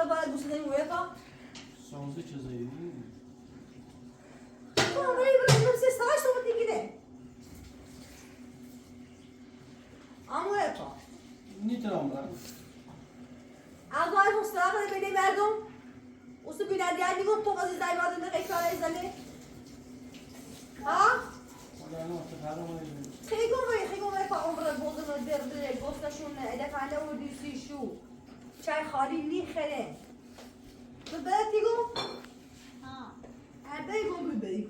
برا باید گوشتنی ویفا سازه چه زایی تو برای برا سه ساعت تو دیگه امو ویفا نیترام برم از وای مستقل بده مردم اصول بینندیان میگم تو قضیه زای مردم اکران ازنه ها ولی انا تفرم خیلی خیلی ویفا عمر بوزن در در گوستشون دفعه و دیسی شو چای خالی نی خره تو بلد تیگو ها بگو بگو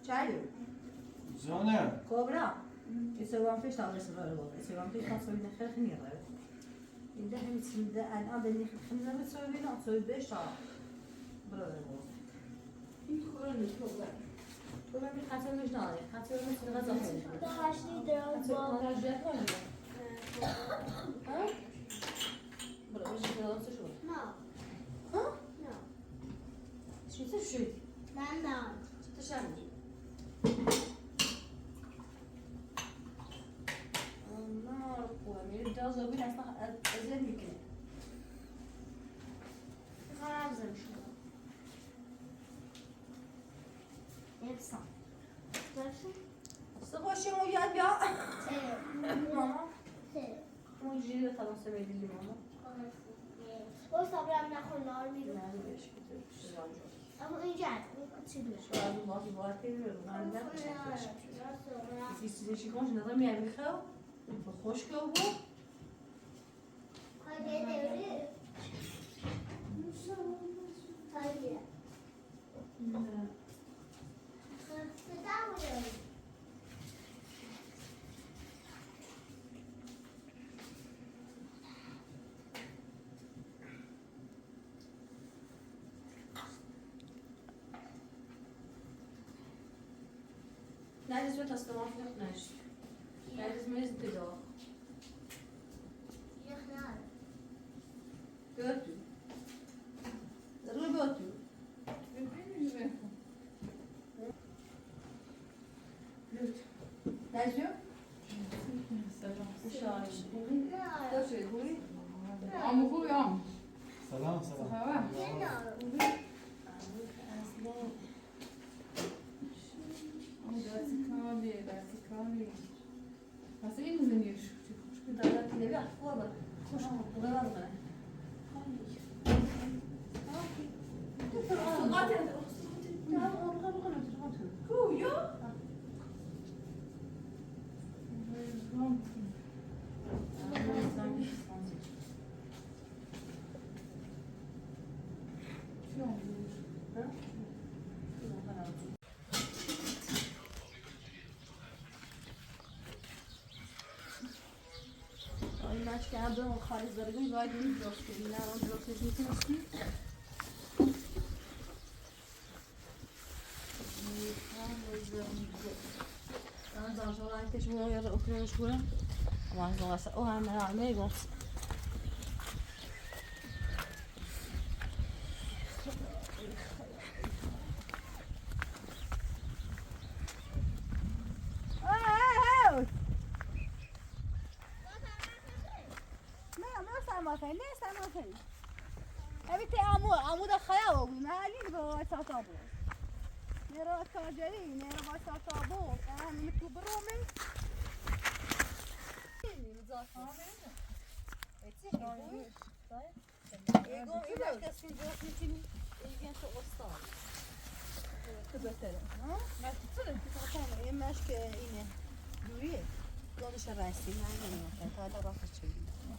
چای زانه كوبرا يسوون فيش تعمل سفر والله يسوون فيش تسوي نخل خنيرة إذا هم تسند أنا بني خمسة بتسوي بينا تسوي بيش برا این کورن تو بر. تو من خاطر مش ناري خاطر مش غزة خاشنی درام با ها برا مش غزة شو نه ها نه شو تشوي نه نه شو تشعمل النار قوة الدرجة بين أصلا أزيد من كده خراب شو نفسه صبح شي موجود بيا ماما موجودة خلاص سوي لي ماما و صبرم نخور نار میرو نه بهش كده اما اینجا این کوچولو شو الله يبارك فيك نظامي يعني خاو خوش كوبو نعجز بيت أصلا ما في نعجز نعجز ميز تجاه götü ضروري götü نعجز عمو خوبی عمو. سلام سلام خبر؟ عمو دستی کالی دستی کالی. پس این زنیش چی خوش چی عمو؟ خالص درجة باید درست کنی نه درست می‌تونستی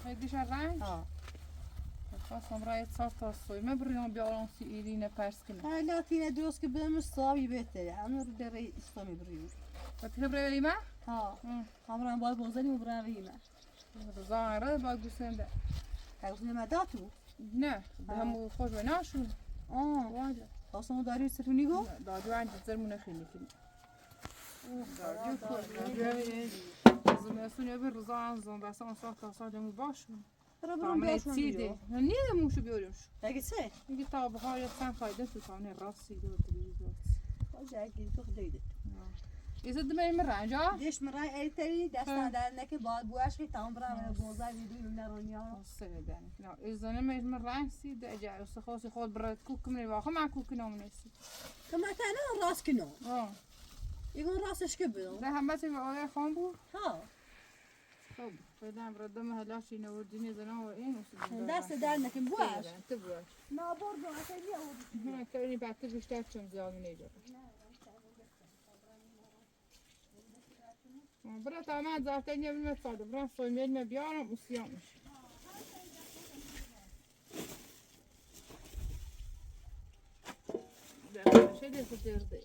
خیلی رنگ خواستم رای چهار تا سوی من بریام بیارم سی ایرینه پرس کنم لا تينا دروس كبدا مش صابي بيتر انا ردي استامي بريو و تبره بری من ها خمران باید بوزنی و بران ریمه ظاهره با گوسنده حقوق ما داتو نه به همو خوش به ناشو اه واجه اصلا داری ستونی گو دادو عند زرمونه خیلی کنی دادو کل زمستون بر رضا عن بس آن ساعت تا ساعت مو باش برا برون تعمل بیاشون تسيدي بیو هني مو شو بيقولوش اگه چه؟ يجي طاب هاي سان فايدة تو تعمل راسي دو تريد خوش اگه تو خدایده إذا دمي مرة جا دیش مرای ایتری دستان در نکه باید بواش که تمام برام بوزای ویدیو من رونیا لا إذا نما مرة سيد أجا وسخوصي خود برد كوك من الواخ مع كوك نوم نسي كما تانا راس كنو اه يقول راسش كبر ده هم بس يبقى خان بو ها خب فعلا برد ما هلاش ينوردني زنا وإيه دست در نکه بواش تبواش نه برضو عشان هنا كأني بعد تبي اشتغل زيادة من إيجا برا تمام زعتني قبل ما تصعد برا صومين ما بيعرف وصيامش ده شدي ستيردي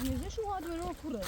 بوزی شو هاد ورو كره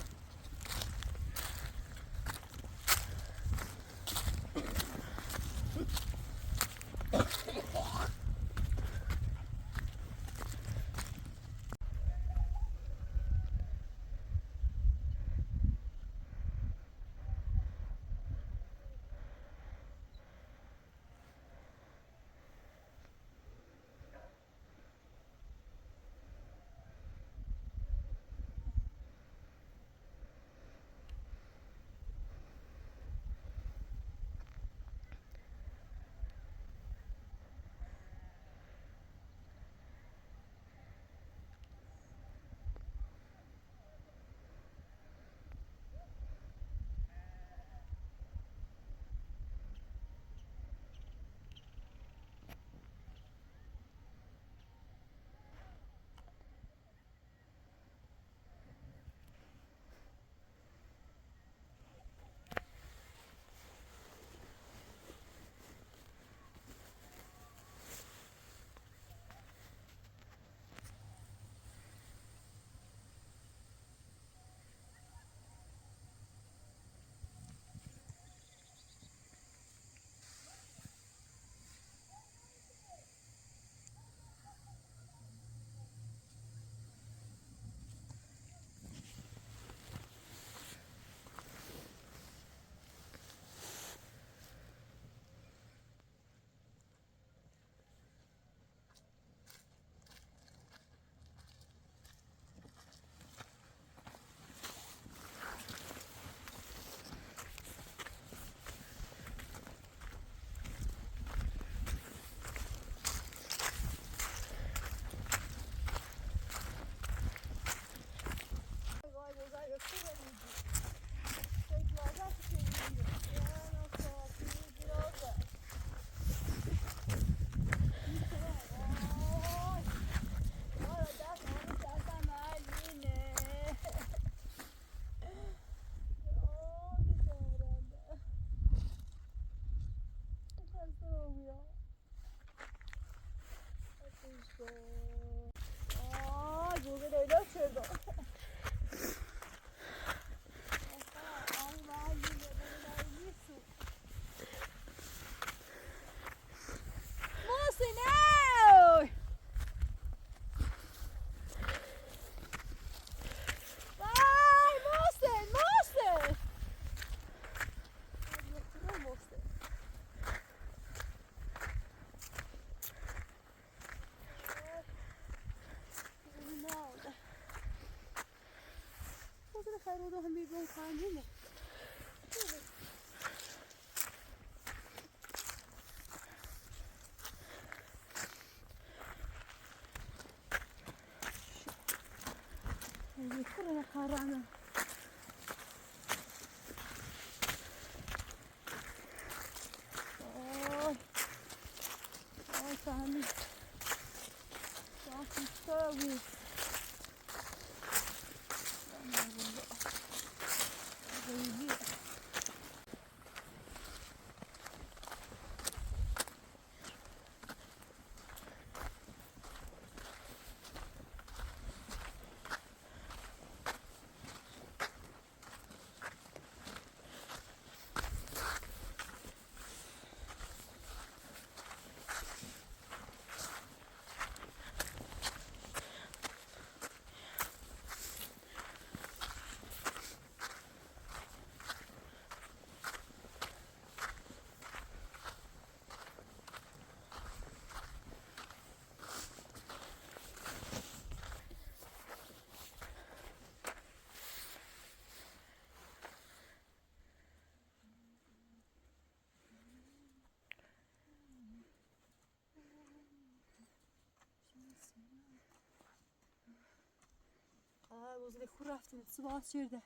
بازده خور رفتیم باز چرده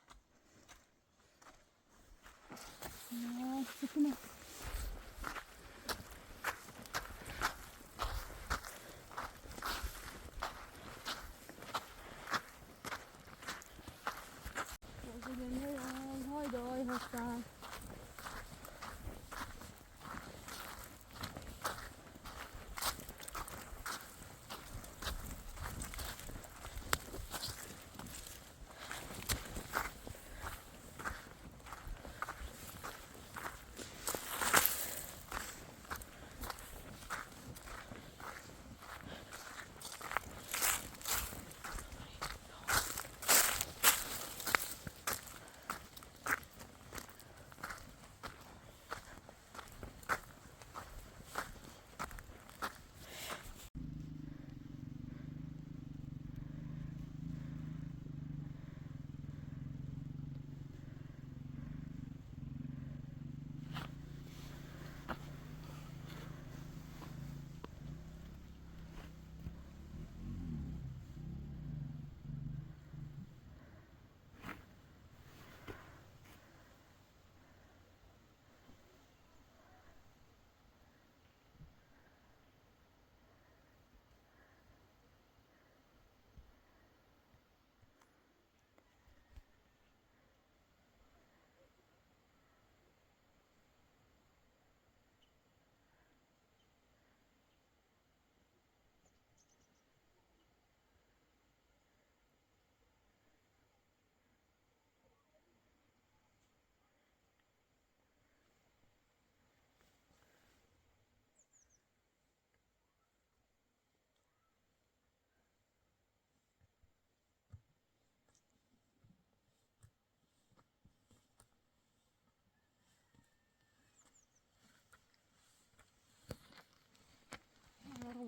سکنه. های دای هستن.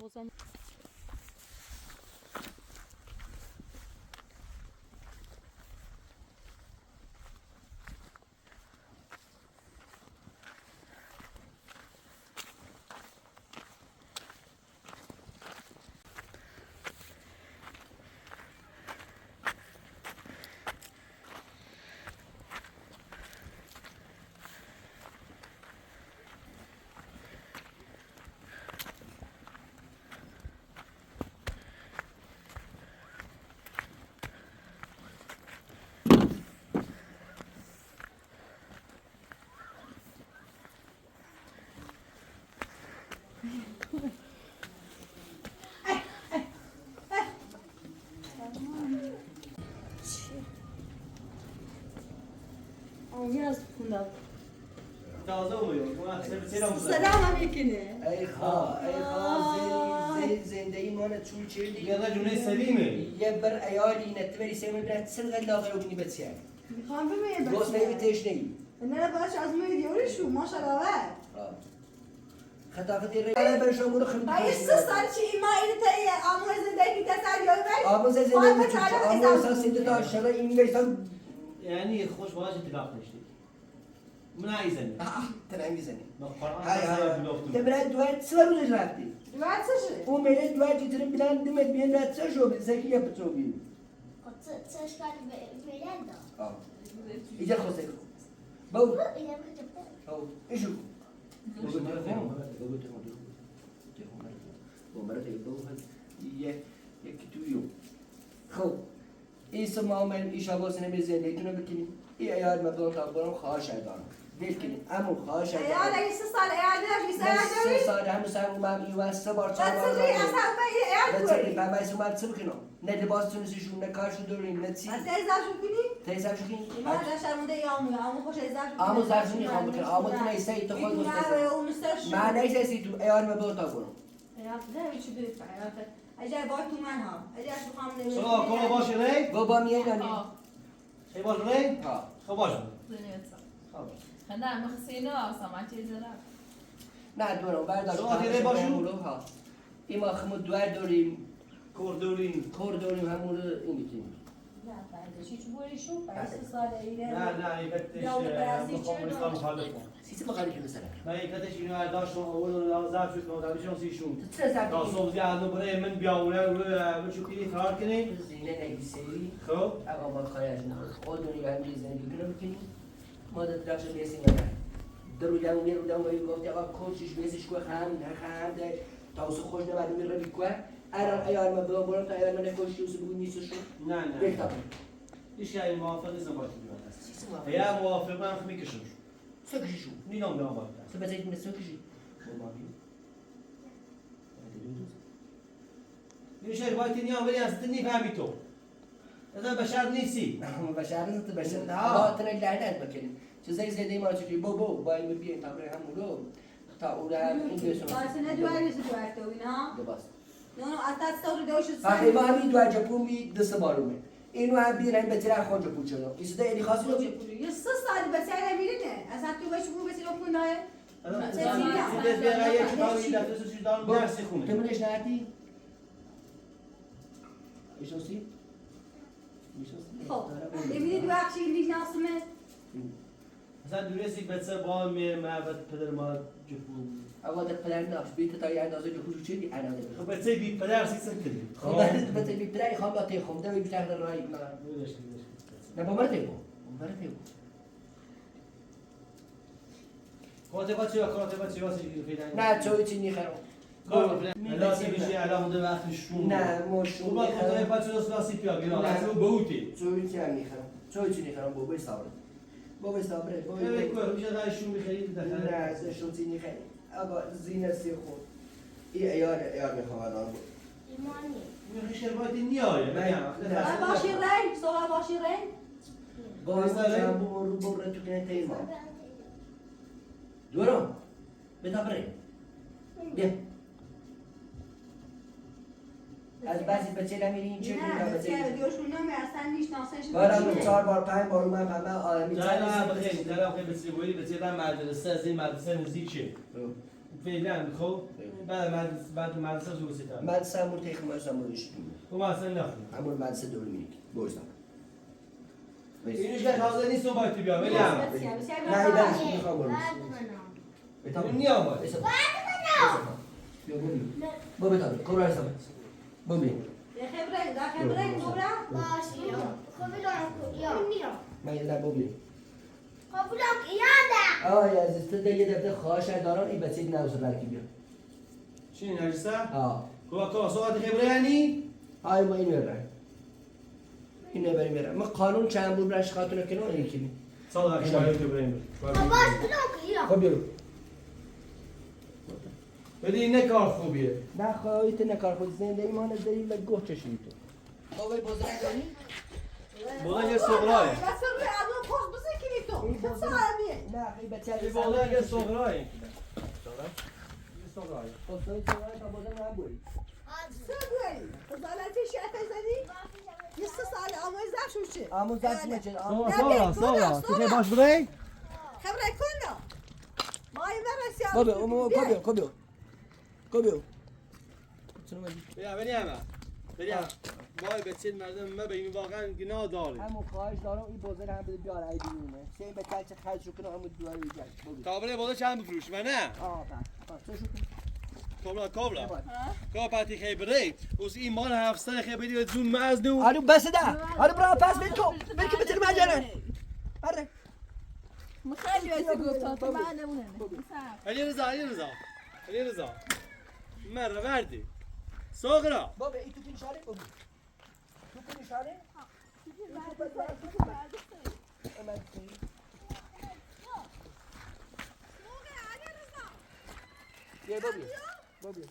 بازم تازه oluyor. سلام علیکم. ای خا ای خا زين زندگی مال چون چردی یه جمله سلیمه. یه بر ایالی نتبری سیمه برات سل غلا غلو بنی بتسیان. میخوام ببینم. دوست نمی تشنی. نه باش از میدیوری شو ماشاءالله. خطا خطی ری برشون خم. باید سال چی ما این تا آموز زندگی تسلیای آموز زندگی آموز سنده تا شلا این بیسان يعني خوش باش تلاقي من عايزني تنعم میزنی القرآن های های بلوفتم تبرد دوات سه روز رفتی دوات سه او میره دوات جیترین بلند دمت بیان رد سه شو زکی یا بتو بی چشکار بلند آه ایجا خوزه بو اینا بخواد او ایشو بابا تخون بابا تخون تخون بابا مرة بو یه یکی تو یو خب ایسا ما آمدیم ایشا واسه نمی زندگیتون رو بکنیم ای ایار مبدون تا برام خواهش دارم بکنیم امو خواهش دارم عيال اي سال عيال ليش من سه يسال سال همون سر اومم ایوه سه بار چهار بار سری اصلا ما عيال بچه كوري من بایست اومد چه بکنم نه لباستون شون نه کارشون داریم نه چی انت ازا شو کنی تیزم شو کنی ما لا شرمنده يا امو امو خوش ازا شو امو زرزو میخوام بکنم امو تو نیسته تو خود مستسته ومستشفى من نیسته تو ایار ما برو تا برو عيال لا شو بيدفع عيال اجا بايتو منها اجا شو خام شما كل باش لي بابا میای نانی شي باش لي ها خب باش نه مخسينا اصلا ما چیز نه نه دورم برداشت شما دیره باشو؟ ها ایما خمو دوار داریم كوردورين کور داریم همون رو این می‌کنیم. لا بعد شي تقولي شو بعد صار لا لا يفتش لا، ولا مقام الاسلام مخالفه سیسی بخاری که مثلا ما يفتش انه داشتون اول ولا زعف شو كانوا سيشون چرا زرد تا صوب زي عندو برای من بیاورن و من شو كيني فرار کنی زینه نگیسی خب آقا ما خواهش خودونی و همین زندگی رو می‌کنیم ما در درخش بیسیم نه در رو دمو می رو دمو می گفتی آقا کوچش بیسش کو خم نه خم ده تا واسه خوش نبرد می رو بیکو الان ایار ما برو برو تا ایار من نکشی واسه بگو نیستشو نه نه بهتر ايش يعني موافق لازم باش سیسی موافق يا موافق ما خمي كشوش سکشی شو نينام بيان باش سبزیت من سکشی بابا بی ليش بايت نيام ولی از تني فهميتو اذا بشر نيسي بشر نیست بشر نه. با تن لعنت بکنیم چیزای زنده ما چی بو بو با این بیاین تا برای همون رو تا او رو هم این بیسون بس انا دوار دوار توينا لباس نو نو اساس توري دوش آخه ما همین دو جپون می دست بارومه اینو هم بیرن هم بتره خود جپون چرا ایسده ایلی خاصی رو بی يص صار بس على ميلنا اساس تو باش مو بس لو كنا انا بس بيان یه کتابی دفتر چیز دارم درسی خونه تو منش نهتی ایشوسی ایشوسی خب يبيني دوار شي اللي ناصمه مثلا دورسی بچه با می معبد پدر ما جفو اول در پدر ناش بیت تا یه اندازه جپون چه دی انا ده خب بچه بی پدر سی سن کردی خب بچه بی پدر خواهم با تی خم ده بیشتر رای نه نه با مرته بو مرته بو کاته بچه کاته بچه واسه پیدا نه چوی چی نیخرم لا میشه الان ده وقت شون نه ما شون خوب خدای میخرم بچه دوست لاسی پیا گیرا نه. بچه بوتی چوی چی هم میخرم چوی چی نیخرم بابای صبره بابای صبره خیلی بابای کو میشه دای شون میخرید نه دخل از شون نیخرم آقا زینه سی خود ای ایار ایار میخوام الان بود ایمانی میخوای شربات نیایه نه. نه باشي رين صورة باشي رين با مثلا؟ برو برو تو کنه تیما دورم بتا بره بیا از بعضی بچه نمیری این چه نه تا بس بچه يا دوش نامي اصلا نيش ناصنش بارم چهار بار پنج بار اومد همه آدمی نه بخیر نه بخیر بچه بولی بچه بعد مدرسه از این مدرسه نزدیکه فعلا خب بعد مدرسه بعد مدرسه زو سیتا من سمور تیخ ما سمورش و ما اصلا نخون همون مدرسه دور میری برزم اینوش که حاضر نیست باید بیا ولی هم بس يا بس يا نه ایدن میخوام برو بعد منم این نیام باید بیا ببین با بتا کبرا حساب ببین يا خبرين دا خبرين كبرى باشی خب دارم یا میرم من یه در ببین خب دارم یاده آه عزیز تو یه دفعه خواهش دارم این بچه نوز برکی بیا چی نرسه آه کو کو ساعت خبره یعنی آی ما اینو برم اینو بریم برم ما قانون چند بود برش خاتون کنار این کنیم سال وقت باید خبره باش دارم یا خب بیرو ولی این نه کار خوبیه نه خواهیت نه کار خود زنده ایمان داری و گوه چشمی تو آقای بازرگانی داری؟ بودا یه صغراه بس روی ادو پوز بزن تو سالمیه نه خیلی بچه این بودا یه صغراه یه صغراه خب تا بازم نبوری سوي زالتي شافه زني يصص على امو زاف شو شي امو زرد میشه امو صغرا صغرا تو باش بری خبره كنا ما يمرس يا بابا امو کبیو کبیو کبیو بیا ولی هم ولی وای بچه مردم ما به این واقعا گناه داره. همون خواهش دارم این بازار هم بده بیار ای بیونه. سه به چه خرج کنه همون دواره ایجاد. کابل بالا چند بفروش من نه. آه بس. چه شو کابلا کابلا. کا پاتی خیبره. اوس این مال 700 خیبری و زوم مزنو. آره بس ده. آره برا پس بین تو. بین که بتر مجنن. آره. خیلی واسه گفت تا من نمونه. علی رضا علی رضا. علی رضا. مره وردی. صغرا. بابا ای تو کنشاره بابا. تو کنشاره؟ بیا بابی. بابی.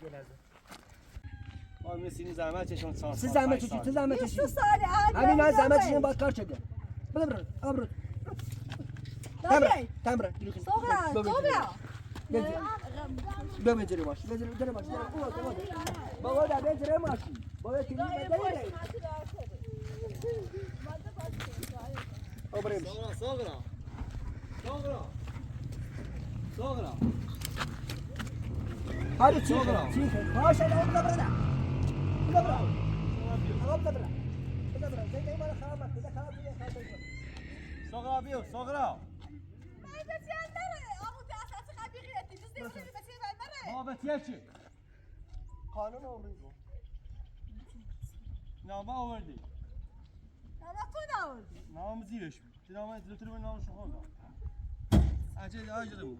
یه لحظه. ما مثل زحمت چشم سال. سه زحمت چشم، سه زحمت چشم. همین همین زحمت چشم باید کار شده. بده برو، آبرو. تمره، تمره. صغرا، صغرا. ببین جلو باش، ببین جلو باش. بابا دا ببین جلو باش. بابا تیمی بدهی. آبریم. صغرا صغرا. صغرا. صغرا. هذا تشيخ تشيخ باش انا ابدا برا ابدا برا ابدا برا ابدا برا زي ما خراب كذا خراب صغرا بيو صغرا. ما بتيشي. قانون اوريكو نه ما آوردی. نه ما تو آوردی. نه ما زیرش. نام دلتون به نامش خوندم. عجله عجله بود.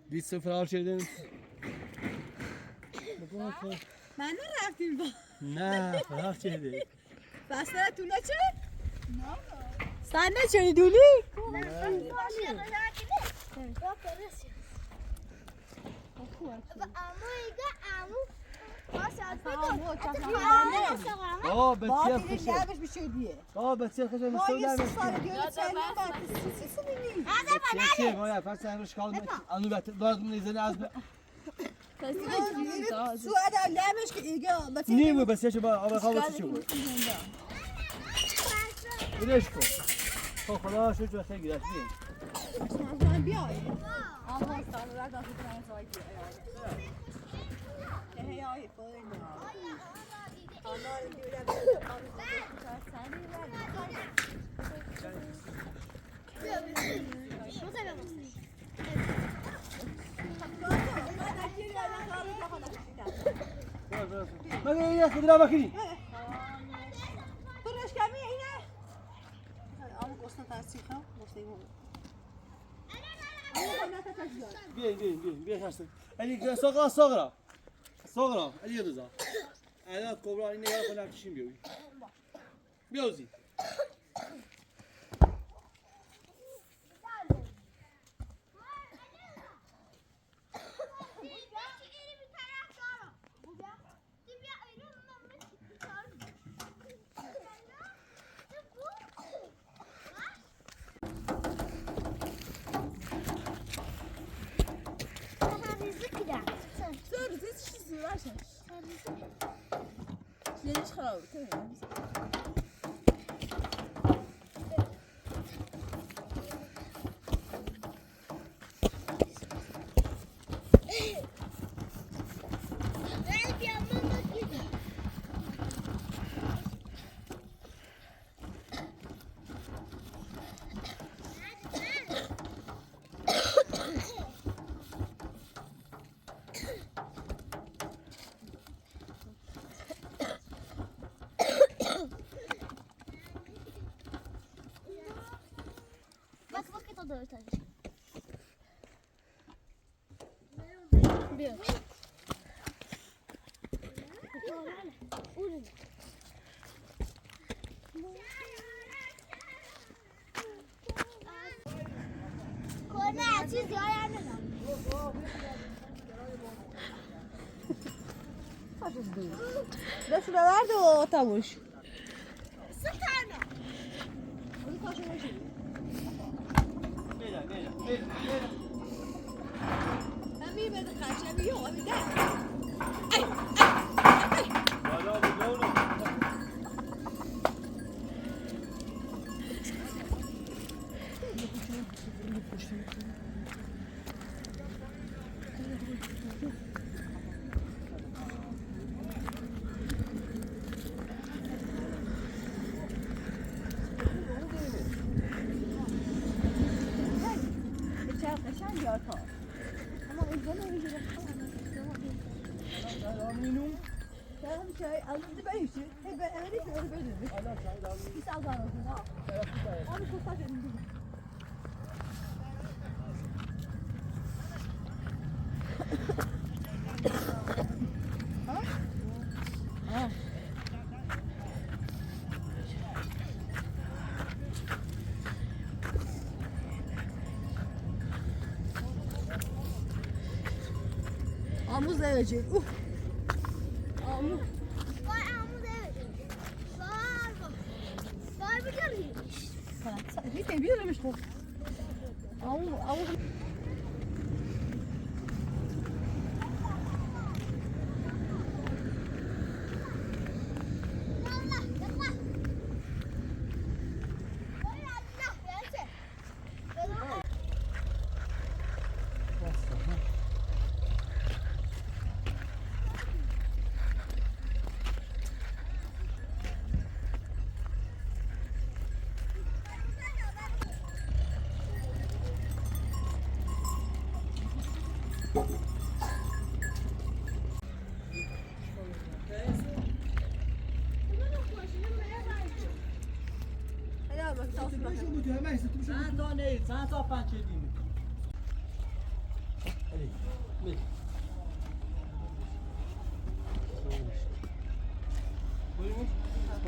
بیست فرار شدیم. من نرفتیم با. نه فرار شدیم. بس نه تو نه چه؟ سن نه دولی؟ آه بسیار خوشه. لبش بشه دیه. آه بسیار خوشه. ما یه سال دیگه چه چه باید پس هنوز کال انو بعد میزنه از سو ادم لبش که ایگه نیمو بسیار چه با آب خواب چه بود اینش کن. خب خدا شکر خیلی گرفت. بیای. آها سال بعد از اون زایدی. هی مگه یه خود را بکنی. برش کمی اینه. آمو گوشت تاسیخه گوشت ایمو. بیا بیا بیا بیا خسته. علی صغرا صغرا. صغرا علی رضا. الان کبرا این نگاه کنم چشیم بیوی. بیوزی. چیزی های ندارم. دست ببرد و تموش. سلطانه. امیر بده خرچ امیر یو امیر ده. آموز نمیشه. اوه. آموز. وای آموز نمیشه. وای بگردیش. هیچ نمی‌دونمش خب. آموز آموز. چند تا نه چند تا پنج دیم.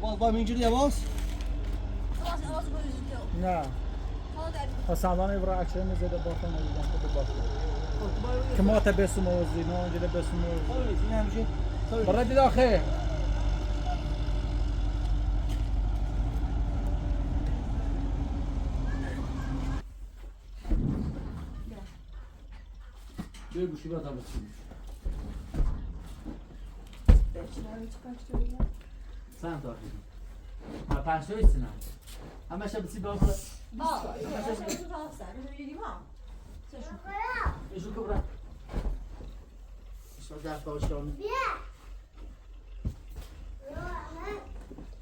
باز با اینجوری باز. نه. اصلا برای اکشن زده بافتن ندیدم خود بافتن. که ما تبسم و زینا اونجا بسم و برای داخل. بگوشی باید هم بسیم. چند تا خیلی. پنج تا ایست نه. همش بسی با خود. آه. ایشو کبرا. ایشو در پاشون.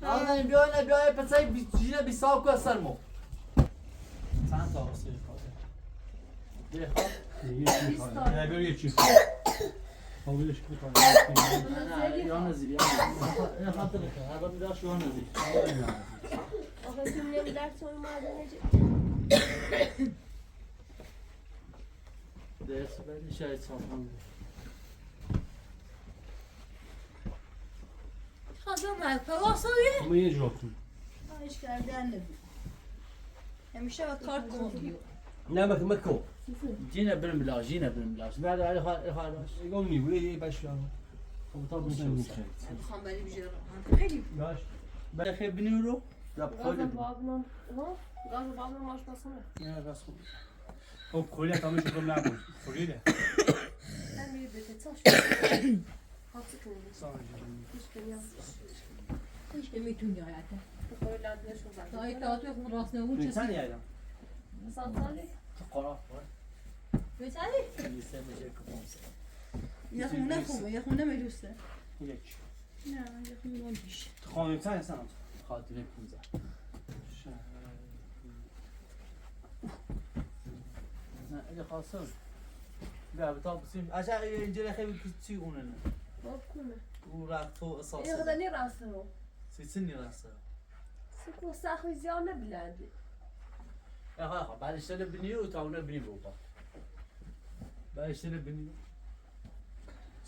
آه بیا نه بیا پسای جیره بیساب کو سرمو. چند تا واسه خاطر. بیا. نه بیا یه چیز. قابلش می‌کنم. نه یا نزیر یا نه خاطر که هر میداشت یا نزیر. آخه تو نمی‌درس اون مادر درس بعد شاید صافم. خواهم پواسویه. اما یه جور کن. خواهش کردن نبود. همیشه با کارت کن. نه مکو. جينا بالملاش جينا بالملاش بعد على خال يقومني ولا يبقى باش طب مش بخوام بلی بجرم. خیلی باش. بخير بنيورو لا بخول بابنا ها غاز بابنا ماش بسمه. يا راس هو بخولي طب مش بقول لعبه. خولي له. امیر بتتاش. حاطط هیچ نمیتونی آیته. بخوری لندنشون زد. تا تا تو خون راست نمون چه ثانية يا سانسالي قرا بتعرف؟ يسمى يا خونه خوبه یا خونه مجوسه. یک. نه یا خونه مالش. خانم چند سنت؟ خاطر 15. نه اللي خاصه بیا بتا بسیم عشان اینجا خیلی چی اونه نه. باب کنه. او رفت تو اساس. یه غدنی راسه. سیسنی راسه. سکو ساخوی زیانه بلادي. يا خا بعد اشتري بنيو وتاونا بني بوبا. بعد اشتري بنيو.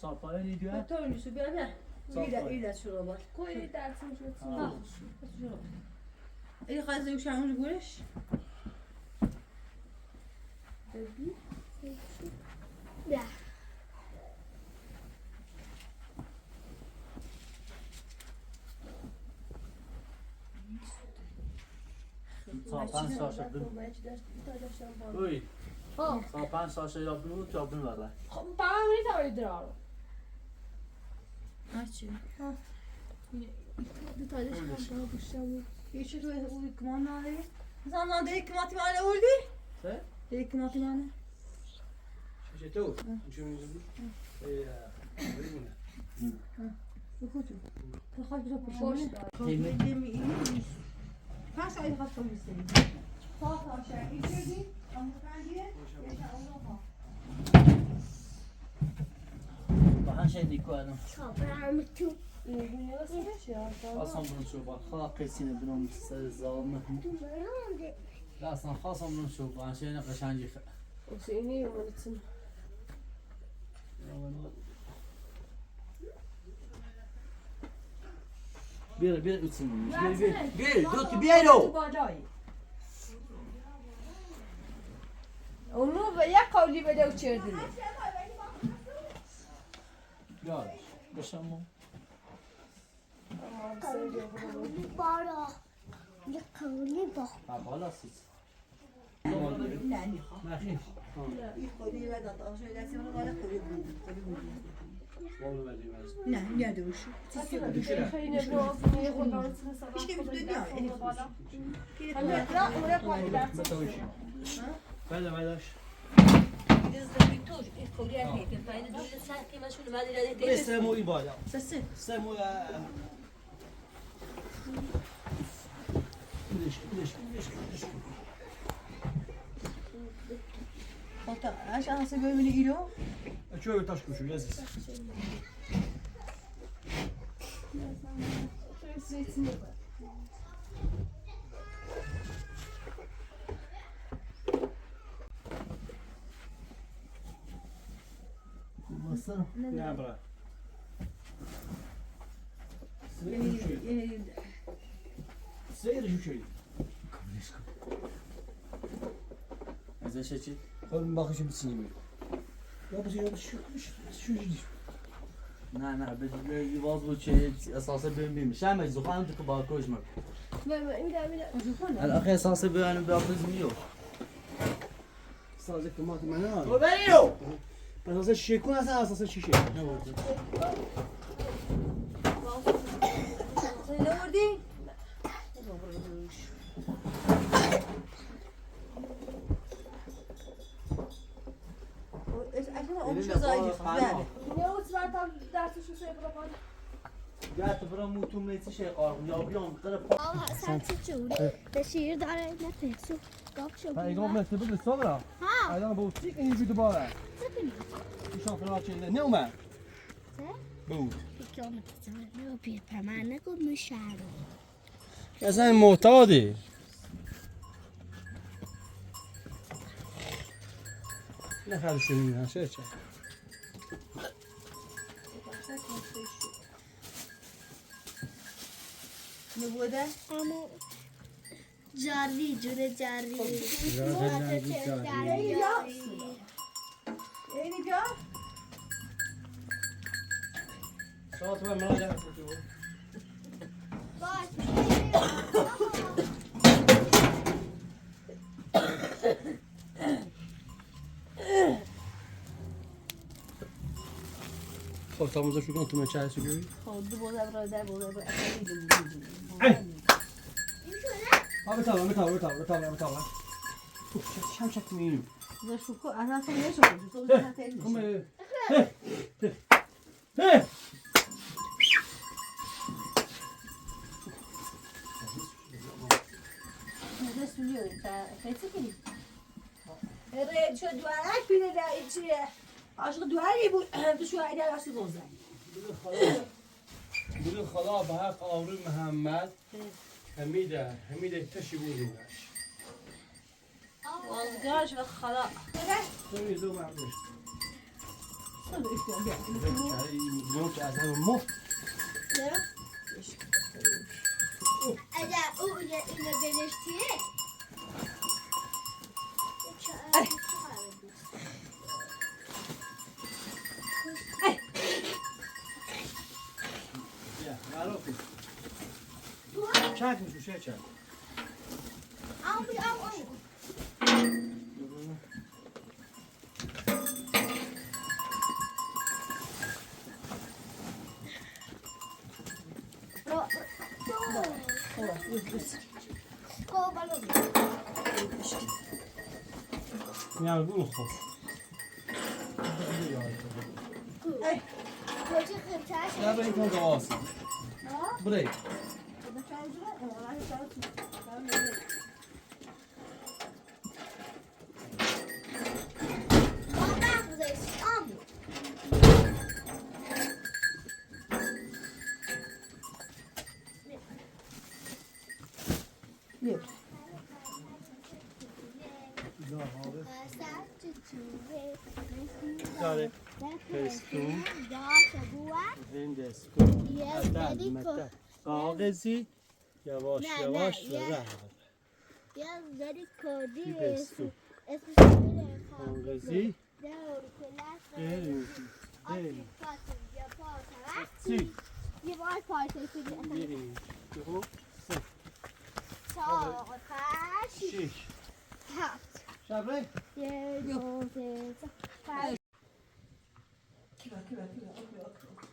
صافي ديو. تو نسو بیا نه. ایده ایده شروع کوی درسم شد. ای خازه وش عمل قولش؟ ببي. بیا. تا پنج سال شد. اوی. تا 5 سال شد یا بنو تا بنو بره. خب با هم تا درارو. هرچی. دو تا داشتم بالا. یه چی تو اون کمان نداری؟ مثلا نداری کماتی مانه اوردی؟ چه؟ دیگه کماتی مانه؟ چطور؟ چه می‌دونی؟ بکوتو. خواهد بزرگ پرشونه. پنج ساعت خواهد کنی سری. تا شهر این چیزی؟ آن پنجیه؟ با هم شاید نیکو الان. برم تو. اصلا برم شو با خلا قیسینه برم زالمه. لا اصلا خاصم برم شو با شيء قشانجي وسيني ولتن. بير بير بير بير بير دوت بيرو. اونو به یک قولی بده و چردینه. يا بشمو. قولی بارا. قولی با. بالا سیت. نه میخوام. ما خیش. این خودی و داد آشوی دستی اونو بالا خودی بود. خودی بود. نه نه دوش. هیچ که دنیا این بله بله. سمو ای بالا. سمو ليش ليش ليش ليش. اش انا سبب من ایلو؟ شو تاشكو شو يزيز. نعم برا. سير شو شيء. إذا شيء خل باقي شو بتسنيمي. يا بس يا بس شو شو جديد. نه نه به باز بود چه اساسا بهم بیم شام زخان تو باکوش مک. نه نه این دمینا. الاخي اساسا بهم بافز ميو. سازك ما معنا. وبريو. بس اساس شيكون اصلا اساس شيشه. نوردی؟ اصلا اون شو زایدی خب. نه و تبرتم درسشو سه برو. جات برام تو میتی شي قارم یا بیام قرب. آه اصلا چه جوری؟ به شیر داره نه پیسو. گاف شو. ایگان مثل بده صغرا. ها. الان بوتیک این دوباره. ایشان فراچه نه اومد. بود. اصلا معتادی. نه خیلی شو چه چه. نبوده؟ اما جاری جون جاری. جاری. اینی بیا. ساعت من مراجعه کنم. باش. خب تا موزه شو تو من چه هستی؟ خب دو بوده برادر بوده برادر. ها بتابع بتابع بتابع بتابع بتابع. شم شک مين. نه شو انا اصلا ليش شو هم هه هه. هذا سوليو فايتك شو دعاء بينا لا عشق دعاء بود شو عيدا عشق بوزه. بقول خدا به حق آبروی محمد حمیده حمیده تشی بودیم. وازگاش و خلا. تو معلومش. از مفت. اگر او اینو بنشتیه. گوشه چند آم آم آم. نه گول خور. نه به این کن دواس. بری. داره پستون هندستون متل متل کاغذی یواش یواش و ره پستون کاغذی سی یک دو سه 4 5 6 7 شبره 1 2 3 4 كبر كبر كبر أكبر أكبر.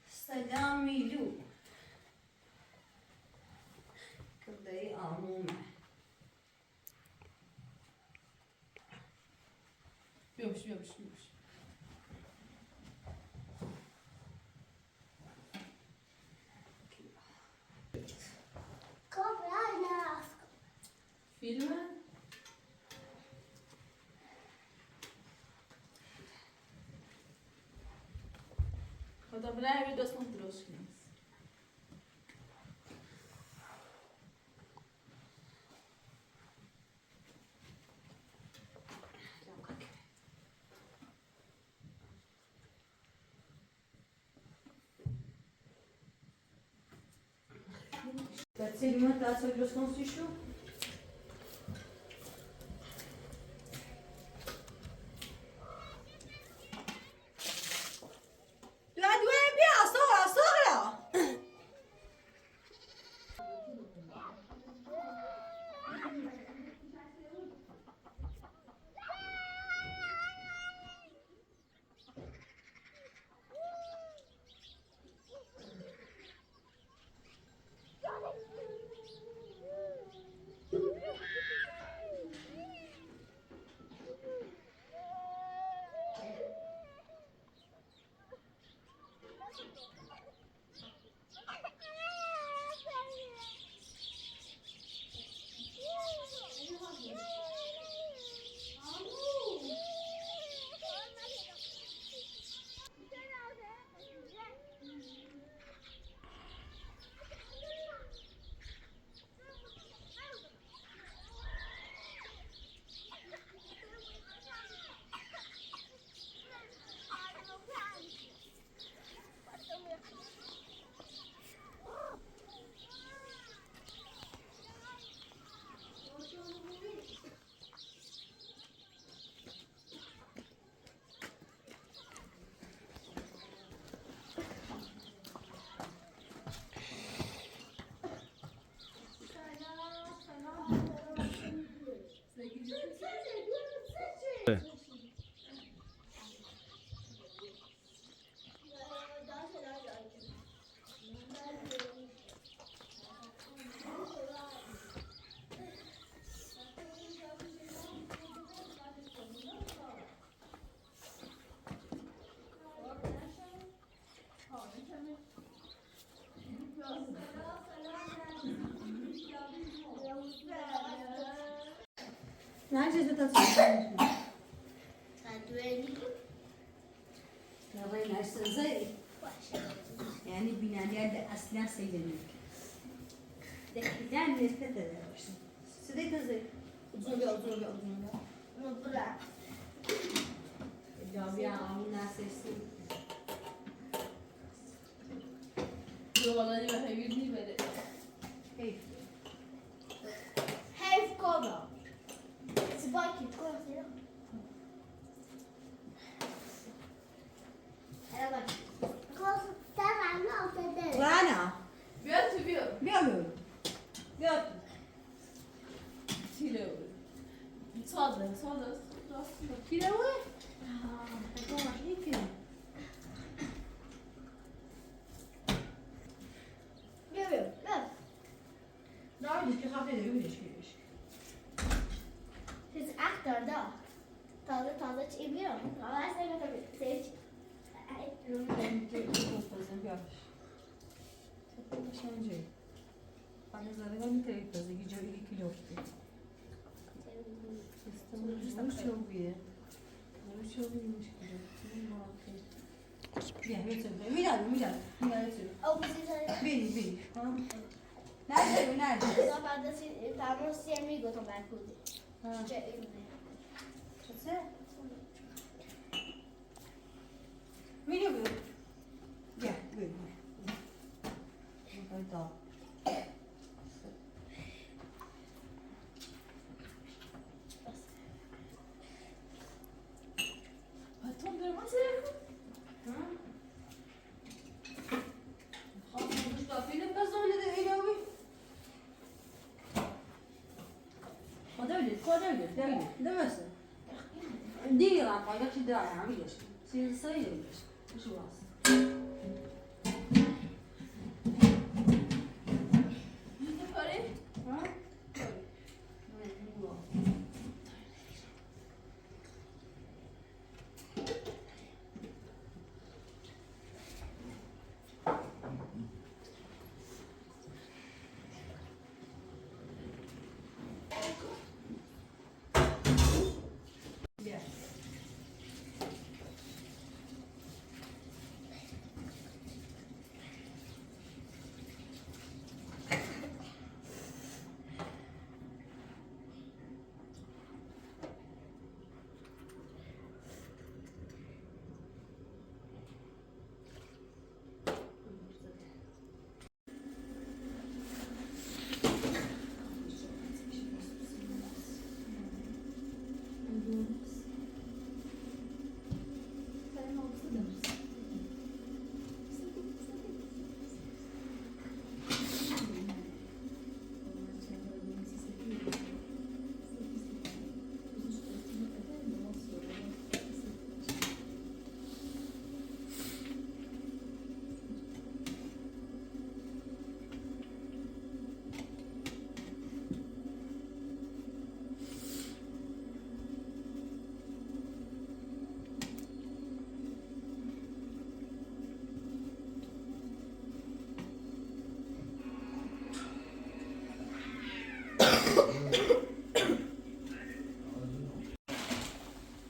سلامي لو كبدي آمومه. بیاش بیاش بیاش. فیلم Want dan blijven we dat nog los. تسليمات تاسو درست شو؟ يعني بنادي أصلا سيدنا يعني سديت زي زوجة زوجة زوجة حيف كوبا سباكي تكون وانا بیا تو بیا بیا بیا تیره بود ساده ساده تیره بود بیا بیا بیا Het is achter dag. Taze taze çeviriyorum. Ama sen tabii seç. Oh, precies. Beni, beni. Nerede, nerede? Beni buyur. Gel, buyur. Hayda.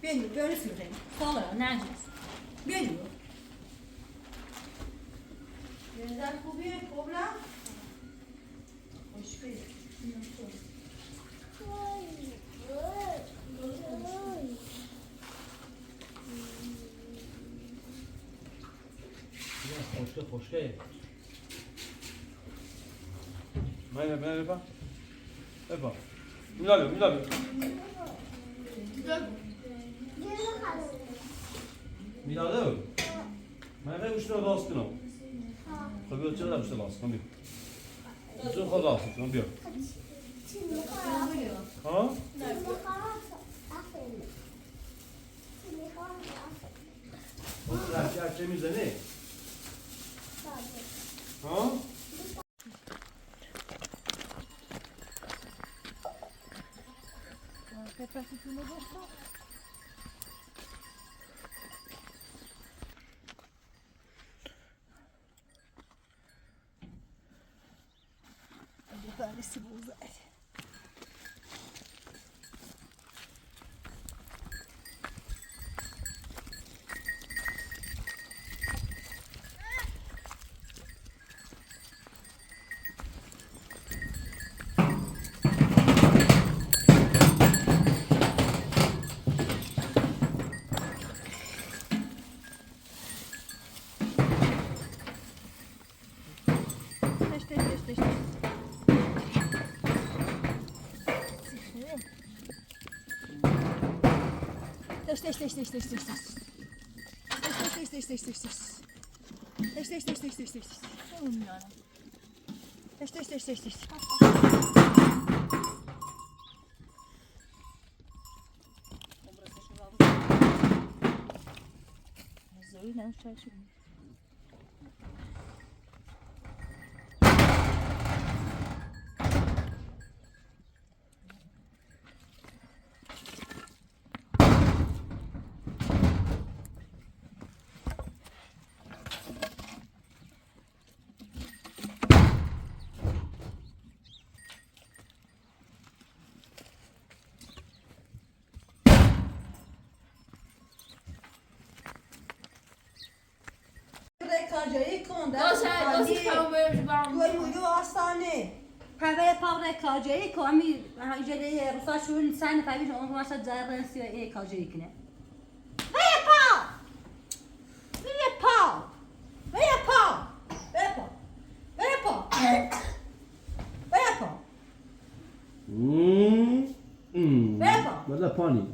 Beni böyle söyleyeyim. Sonra nerede? Beni. Yeniden خوبیه خوبه خوشگل خوشگل خوشگل میره میره بپا بپا میلا میلا میلا من گوش رو باز کنم خب بیا چرا گوش باز کنم بیا تو خود باز کنم بیا ها چه میزنی ها ولا پانی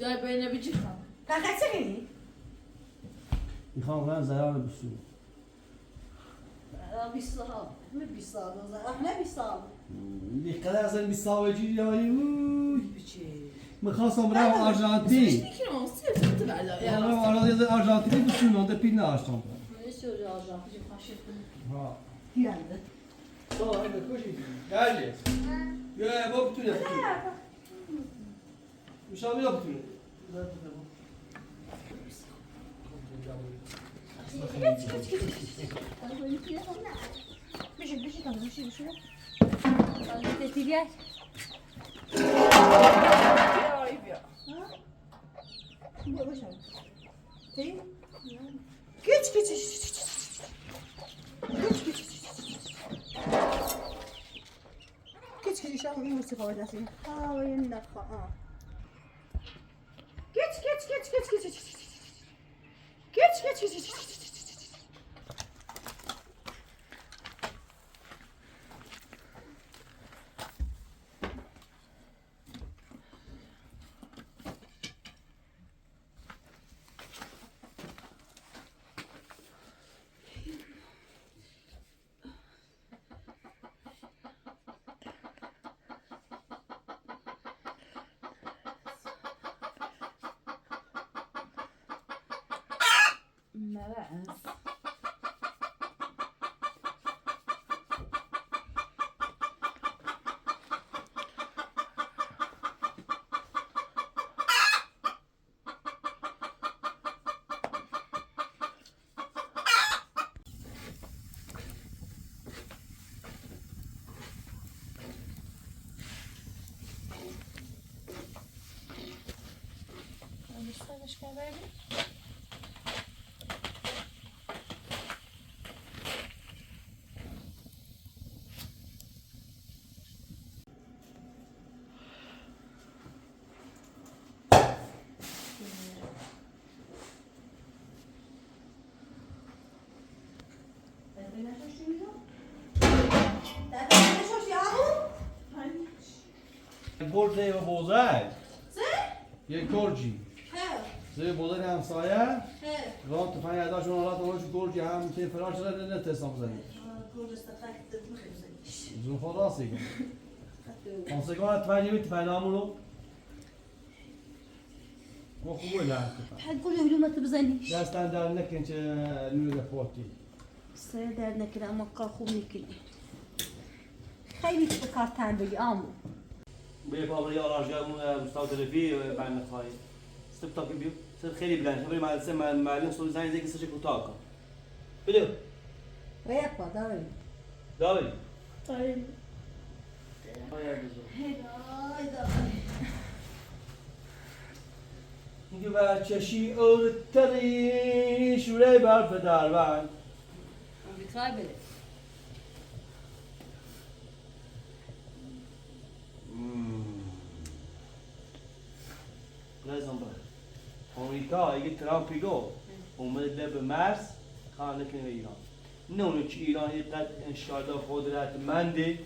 جای بینه بچی خواهم میخوام برم زرار بسو قدر اصلا 20 سال جایی میخواستم برم آرژانتین. نکنم سه تا برم آرژانتین بسو اونده پیر نداشتم. ها. گله. یا با بتونه. میشم یا بتونه. گرد و بوزه یه گرجی زی بوزه همسایه راه تفنگ اداشون آلات اونش گرجی هم که فرار شده نه تسام بزنید زون خود راست دیگه کنسگان تفنگ می تفنگ نامونو گفت خوبه نه تقول له ما تبزنيش دستن در نکن چه نور فوتی سر در نکنه اما کار خوب میکنی خیلی تو کار تنبلی آمو به پاوری آراجمون مستوى تلفی بند خواهی ستب تا بیو سر خیلی بلند خبری مدرسه من معلم صبح زنگ زد که سرش کوتاه کن بلو ويا با داري داری طيب. و چشی اورتری شوره برف دربند. آمریکای بده. لازم بره آمریکا اگه ترامپ گو اومده لب مرز خانه کنه به ایران. نه اونو که ایران اینقدر انشالله قدرتمنده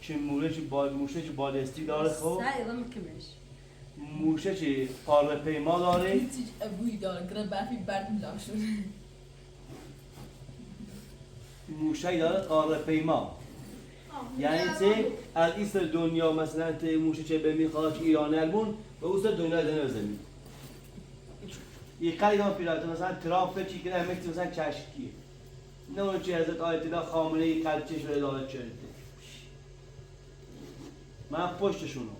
که موشک بالستیک داره، خب سعی رو میکمش. موشک قاره پیما داره. هیچ ابوی داره گره برفی برد میلاشون. موشک داره قاره پیما. یعنی چه؟ از این سر دنیا مثلا ته موشک به میخواد که ایران البون به اون سر دنیا دنیا زمین. یه قدر ایران پیراته مثلا ترامپ چی که همه چیز مثلا چشکیه. نه اون چه حضرت آیت الله خامنه ای قد چش رو اداره کرده. من پشتشونم.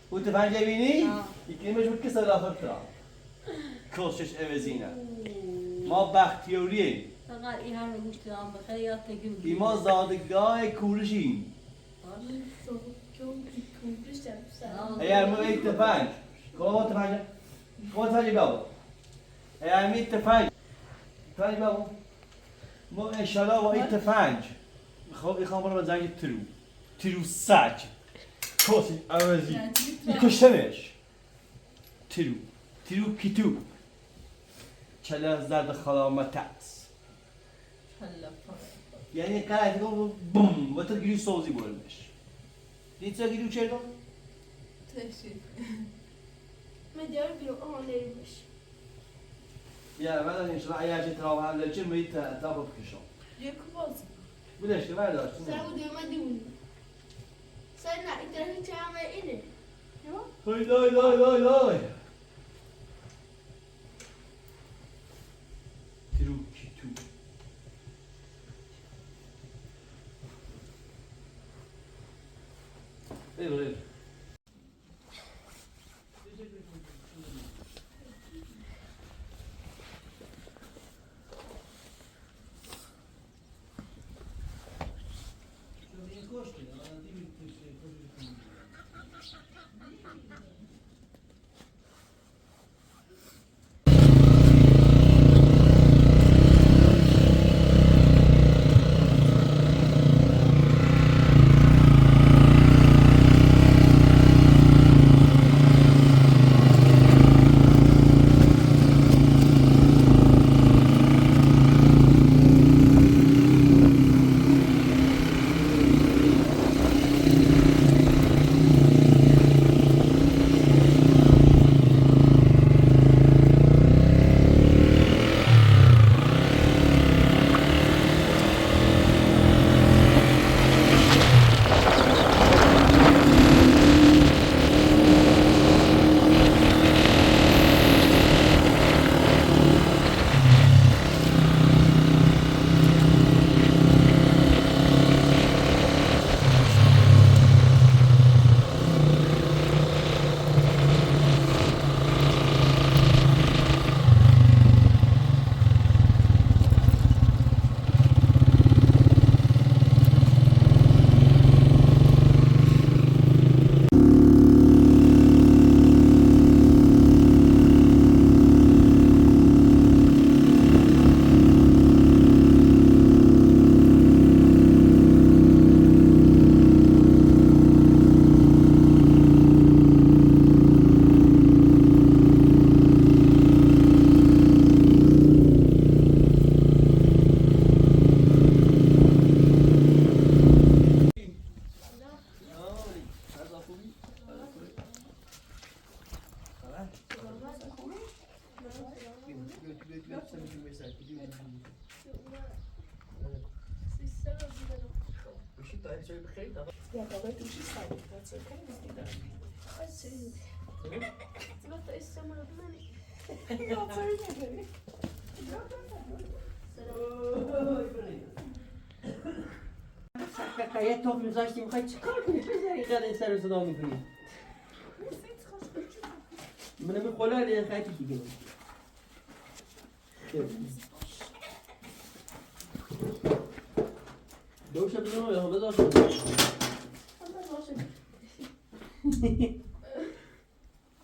اون تفنگ بینی؟ یکی میشه که صدا ترامپ. کشش عوضینه. ما بختیاریه. فقط این همه گوشت هم بخیر یاد تگی ای ما زادگاه کورشیم. اگر ما یک تفنگ خب تفنگ خب تفنگ بابا. اگر می تفنگ تفنگ بابا. ما انشالله با این تفنگ خب میخوام برم زنگ ترو ترو سگ کسی عوضی میکشمش. ترو ترو کیتو چله زرد خلامت است. یعنی قرار کن بوم و تو گیری سوزی برمش. دیدی چرا گیری چرا؟ تشریف. من دیار بیرون آن نمیش. یا بعد انشالله اگر چه ترام حمله چه میت تا بکشم. یک باز. بودش که برداشت. سر بود من دیوونی. سر نه این طرفی چه همه اینه. لای لای لای لای لای. ترو کی تو. ای برو. یه توپ میذاشتی میخوای چیکار کنی؟ بذاری قدر سر و صدا میکنی. من میخوله یه خیلی دیگه. دوشه بزنم یا همه داشتم.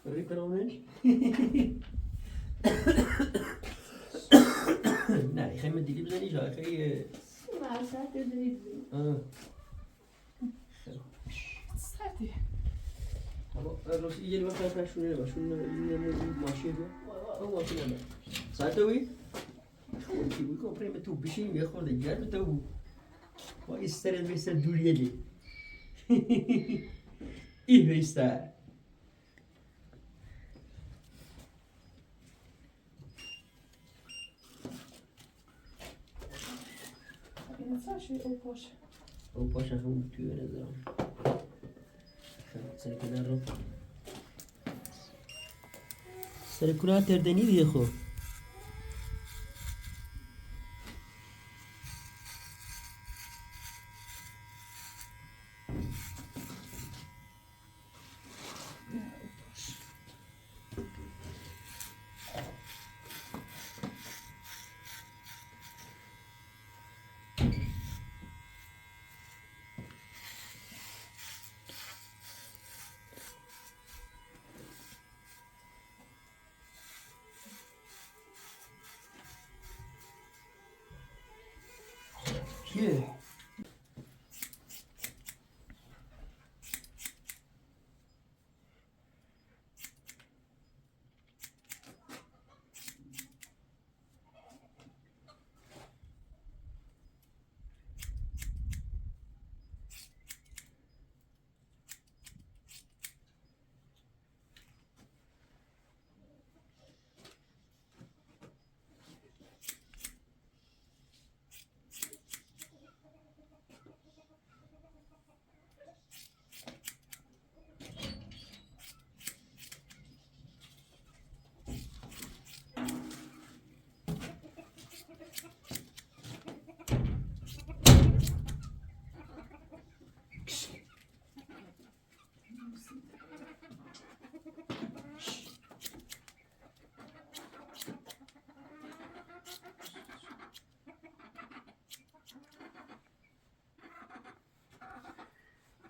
ریکنامش. نه خیلی دیگه بزنی جا خیلی. آه. سردی. بابا راستی یه وقت پشونه باشون این ماشین رو او ماشین نه ساعت وی خوردی وی کن تو بشین یه خورده گرم تو با استر مثل دوریلی این بیسته. این چه او پاشه؟ او پاشه هم توی نظرم. خب سر کنار رو سر کنار تردنی دیگه. خب چیه؟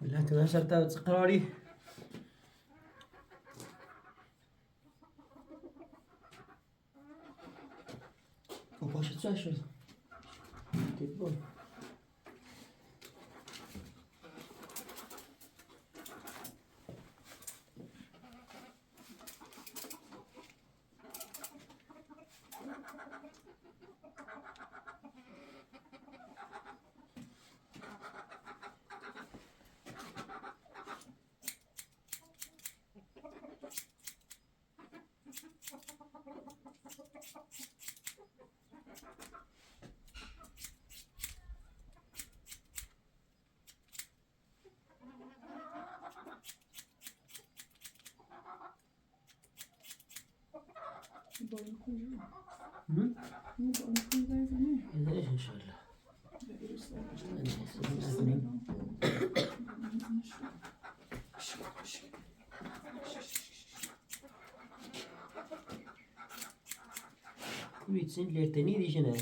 لا تنشر تقراري. او باشه چه شد؟ تلفن. با این کجا؟ هم؟ با این کجا زنی؟ ان شاء الله. كل ليرتني دي جنا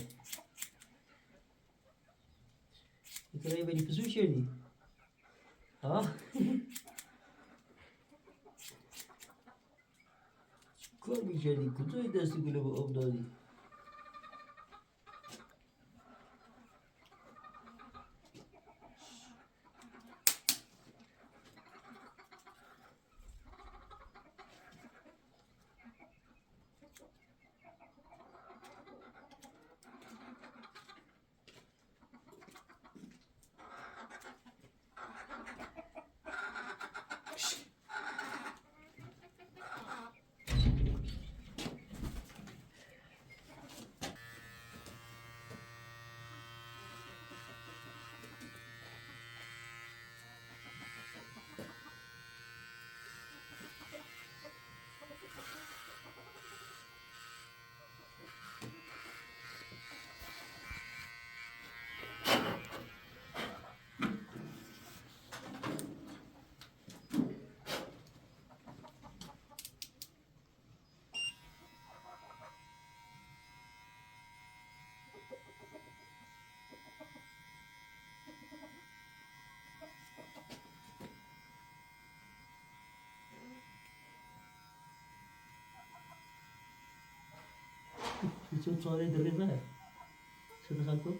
ترى يبني فزو شردي ها کار میکردی؟ کجای دست گله به آب دادی؟ تو چاره دریبه چه دخل کن؟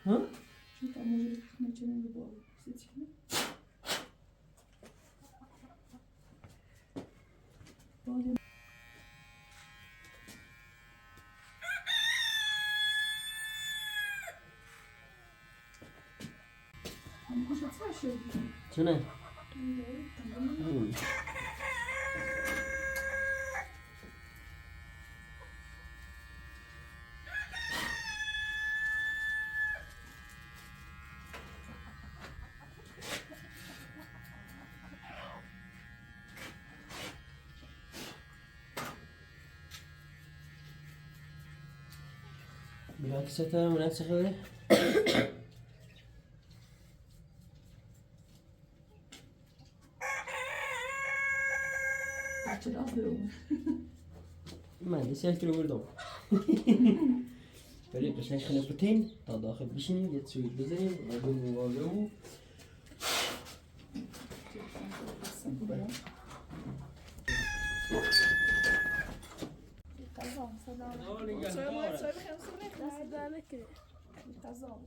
ها؟ چنه؟ بالعكس تمام ونفس خبره. من دیگه رو بردم. ولی قشنگ خیلی پتین تا داخل بشینیم یه سویت بزنیم و بریم واقعه. غذا.